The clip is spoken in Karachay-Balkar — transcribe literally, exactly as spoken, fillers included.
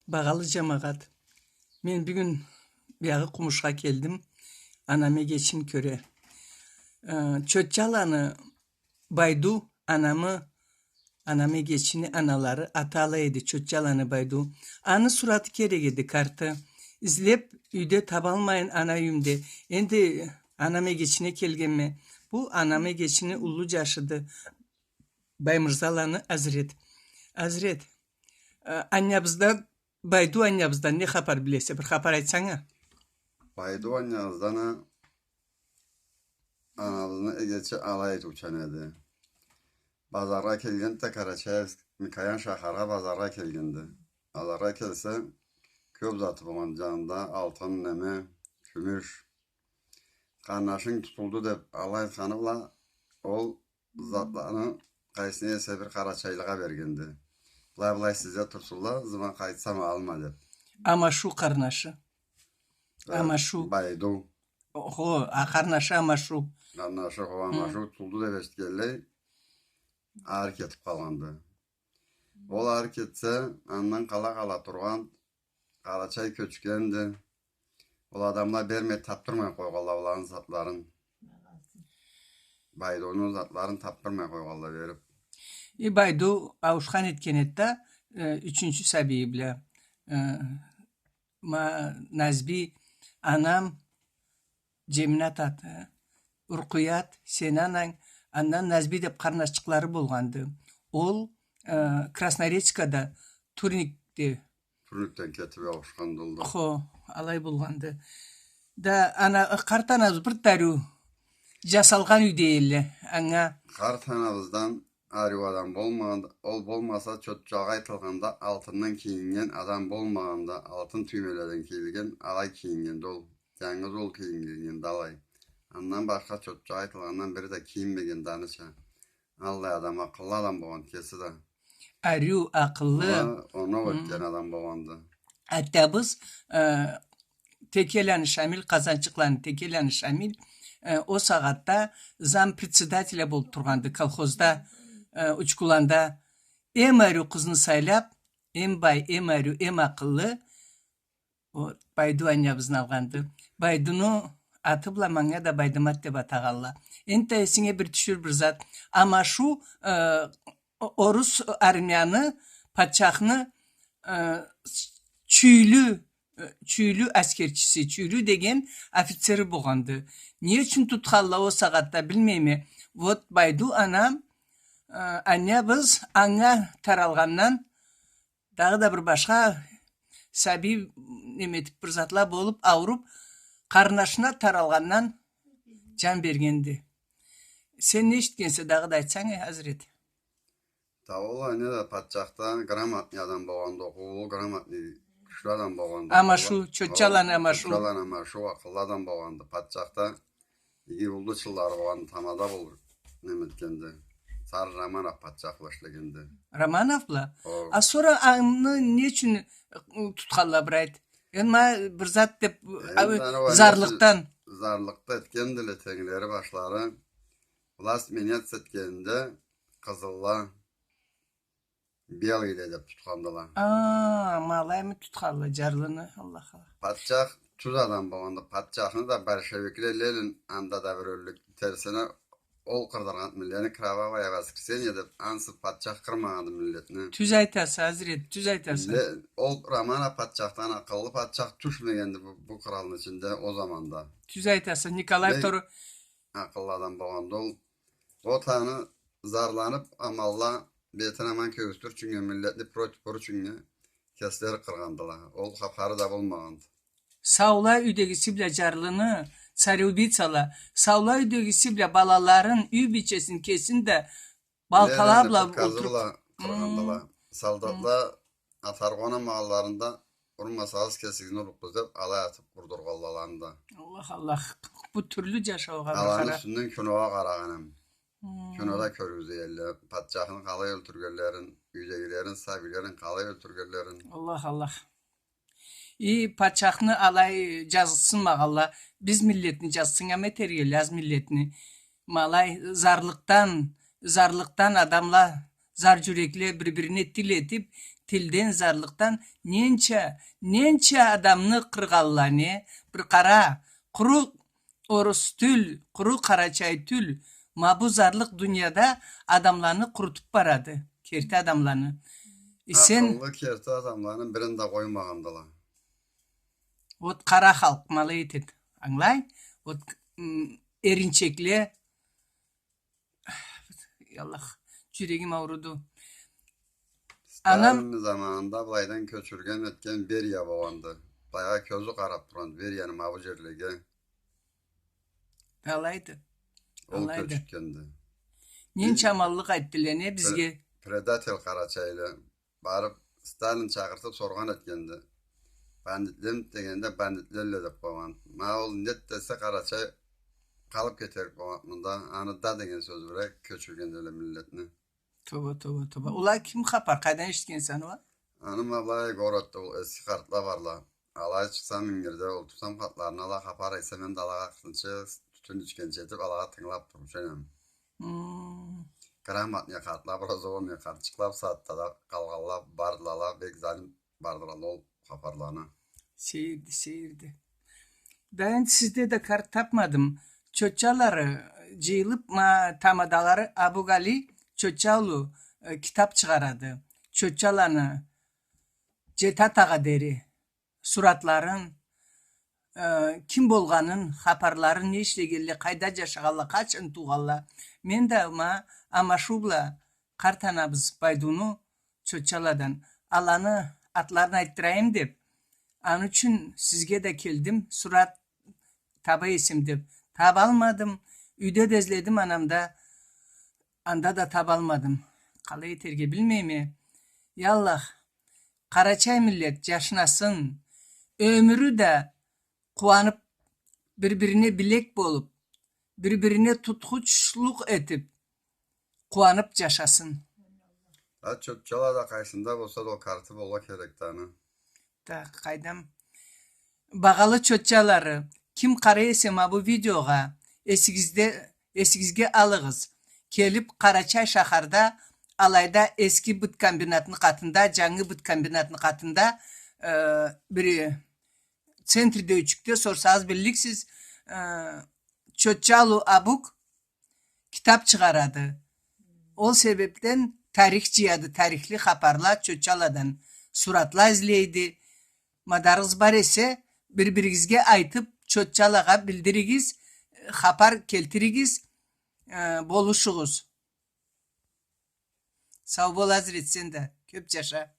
Багъалы джамагъат, мен бюгюн биягъы Къумушха келдим, анам эгечин кёре. Э, Чотчаланы Байду, анамы, анам эгечини аналары, аты алай эди, Чотчаланы Байду. Аны сураты керек эди, карты. Излеп, юйде табалмайын, ана юйюмде. Энди анам эгечине келгенме. Бу анам эгечини уллу джашыды. Баймырзаланы Азрет. Азрет, э, анябыздан, Байду анябыздан не хапар билесе, бир хапар айтсанг а? Байду анябыздан а анабызны эгечи алай айтыучан эди. Базаргъа келгенди да, Карачаевск, Микоян шахаргъа базаргъа келгенди. Базаргъа келсе, кёп заты болгъан, джанында алтын, неме, кюмюш. Къарнашынг тутулду деп алай айтханы бла, ол затланы къайсыны эсе бир къарачайлыгъа бергенди. Былай-былай сизде турсунла, зыман къайтсам алма деп. Амашу къарнашы. Э, Амашу. Байду. Хо, а, къарнашы Амашу. Къарнашы, хо, Амашу тутулду деп эшитгенлей, ары кетип къалгъанды. Ол ары кетсе, андан къала-къала тургъан, Къарачай кёчгенди. Ол адамла бермей, тапдырмай къойгъанла оланы затларын. Байдуну затларын тапдырмай къойгъанла берип. И Байду ауушхан этген эди да, э, ючюнчю сабийи бла. Э, ма, Назби, анам, Джеминат аты, Уркъуят, сени ананг, андан Назби деп къарнашчыкълары болгъанды. Ол, э, Красноречкада турникде. Турникден кетип ауушханды ол да. Хо, алай болгъанды. Да, ана, къарт анабыз бир да ариу джасалгъан юйде элле, анга. Къарт анабыздан ариу адам болмагъанды, ол болмаса, Чотчагъа айтылгъанда, алтындан кийиннген адам болмагъанды, алтын тюймеледен кийилген, алай кийиннгенди ол. Джангыз ол кийиннгенди алай. Андан башха Чотчагъа айтылгъандан бири да кийинмегенди аныча. Аллай адам, акъыллы адам болгъанды кеси да. Ариу, акъыллы. Ма, оноу этген адам болгъанды. Атабыз, э, Текеланы Шамил, Къазанчыкъланы Текеланы Шамил, э, ол сагъатда зампредседателя болуп тургъанды колхозда, э, Учкуланда. Эм ариу къызны сайлап, эм бай, эм ариу, эм акъыллы, ол Байдуаннябызны алгъанды. Байдуну аты бла манга да Байдымат деп атагъанла. Энтда эсинге бир тюшюр бир зат. Амашу, э, о-, орус армияны, патчахны, э, чюйлю, э, чюйлю аскерчиси, чюйлю деген офицери болгъанды. Не ючюн тутханла ол сагъатда, билмейме. Вот Байду анам, э, аннябыз анга таралгъандан, дагъыда бир башха сабий неме этип, бир затла болуп, ауруп, къарнашына таралгъандан джан бергенди. Сен не эшитгенсе, дагъыда айтсанг, э, Азрет. Да ол, не да, патчахда грамотный адам болгъанды, окъуулу, грамотный, кючлю адам болгъанды. Амашу, Чотчаланы Амашу. Чотчаланы Амашу, акъыллы адам болгъанды. Патчахда иги уллу чыллары болгъанды, тамада болур, неме этгенди. Царь Романов патчах бла ишлегенди. Романов бла? О. А сора аны не ючюн, э, тутханла, бир айт. Энди ма бир зат деп, э, зарлыкъдан. Зарлыкъда этгендиле тенглери, башлары. Власть меняться этгенинде къызылла, белыйле деп тутхандыла. А, ма алаймы тутханла джарлыны, Аллах, Аллах. Патчах тюз адам болгъанды, патчахны да большевикле, Ленин анда да бир ёрлюк, терсине ол къырдыргъан миллетни, кровавое воскресенье деп, ансыз патчах къырмагъанды миллетни. Тюз айтаса, Азрет, тюз айтаса. Ле-, ол Романов патчахдан акъыллы патчах тюшмегенди бу, бу къралны ичинде ол заманда. Тюз айтаса, Николай Второй. Акъыллы адам болгъанды ол. Ол аны зарланып, аманла, бетин аман кёргюзтюр ючюннге, миллетни против уруур ючюннге кеслери къыргъандыла. Ол хапары да болмагъанды. Саула юйдегиси бла джарлыны, цареубийцала, саула юйдегиси бла балаларын, юй бийчесин, кесин да балкъала бла, приказы бла къыргъандыла. Солдатла атаргъа унамагъанларында, урмасагъыз, кесигизни урлукъбуз деп, алай атып урдургъанла аланы да. Аллах, Аллах. Бу тюрлю джашаугъа бир къара. Аланы юсюнден киногъа къарагъаным. Кинода кёргюзюп эдиле, патчахны къалай ёлтюргенлерин, юйдегилерин, сабийлерин къалай ёлтюргенлерин. Аллах, Аллах. И патчахны алай джазыкъсынмагъанла, биз миллетни джазыкъсыннган этерге, аз миллетни. Ма алай зарлыкъдан, зарлыкъдан адамла, зар джюрекле бир-бирине тил этип, тилден, зарлыкъдан ненча, ненча адамны къыргъанла, не? Бир къара, къуру орус тюл, къуру къарачай тюл, ма бу зарлыкъ дунияда адамланы къурутуп барады, керти адамланы. Э, сен... Акъыллы, керти адамланы бирин да къоймагъандыла. Вот къара халкъ ма алай этеди, ангылай? Вот, м, эринчекле, Аллах, джюрегим ауруду. Анам... Сталин заманында былайдан кёчюрген этген Берия болгъанды. Былайгъа кёзю къарап тургъан Берияны ма бу джерлеге. Алайды. Ол кёчюртгенди. Ненча аманлыкъ этдиле, не, бизге. Пре-, предатель къарачайлы. Барып, Сталин чакъыртып соргъан этгенди. Бандитлемиди дегенде, бандитледиле деп къойгъан. Ма ол не десе, къарачай къалып кетерик болгъан мында. Аны да деген сёз бла кёчюргендиле миллетни. Тоба, тоба, тоба. Ула ким хапар? Къайдан эшитгенсе аны уа? Аны ма былай городда ол эски къартла барла. Алай чыкъсам, ингирде олтурсам, къатларына ала хапар эсе, мен да алагъа къыртынчы, тютюн ичгенча этип, алагъа тынгылап турмуш эдим. Хм. Грамотный къартла, образованный къартчыкъла бусагъатда да къалгъанла бардыла, бек залим бардыла ол хапарланы. Сейирди, сейирди. Да энди сизде да къарт тапмадым. Чотчалары джыйылып, ма тамадалары Абугали Чотчалу, э, китап чыгъарады. Чотчаланы джети атагъа дери суратларын, э, ким болгъанын, хапарларын, не ишлегенле, къайда джашагъанла, къачан туугъанла. Мен да ма Амашу бла къарт анабыз Байдуну Чотчаладан, аланы атларын айтдырайым деп, аны ючюн сизге да келдим, сурат таба эсем деп. Табалмадым, юйде да изледим анамда, анда да табалмадым. Къалай этерге билмейме. Я Аллах, Къарачай миллет джашнасын, ёмюрю да къууанып, бир-бирине билек болуп, бир-бирине тутхучлукъ этип, къууанып джашасын. А Чотчала да къайсында болса да ол къарты болургъа керекди аны. Да, къайдам. Багъалы чотчалары, ким къарай эсе ма бу видеогъа, эсигизде, эсигизге алыгъыз. Келип Къарачай шахарда, алайда эски быт комбинатны къатында, джангы быт комбинатны къатында, э, бир центрде, ючюкде сорсагъыз, билликсиз, э, Чотчалу Абук китап чыгъарады. Ол себепден тарих джыяды, тарихли хапарла Чотчаладан, суратла излейди. Мадарыгъыз бар эсе, бир-биригизге айтып, Чотчалагъа билдиригиз, хапар келтиригиз, э, болушугъуз. Сау бол, Азрет, сен да кёп джаша.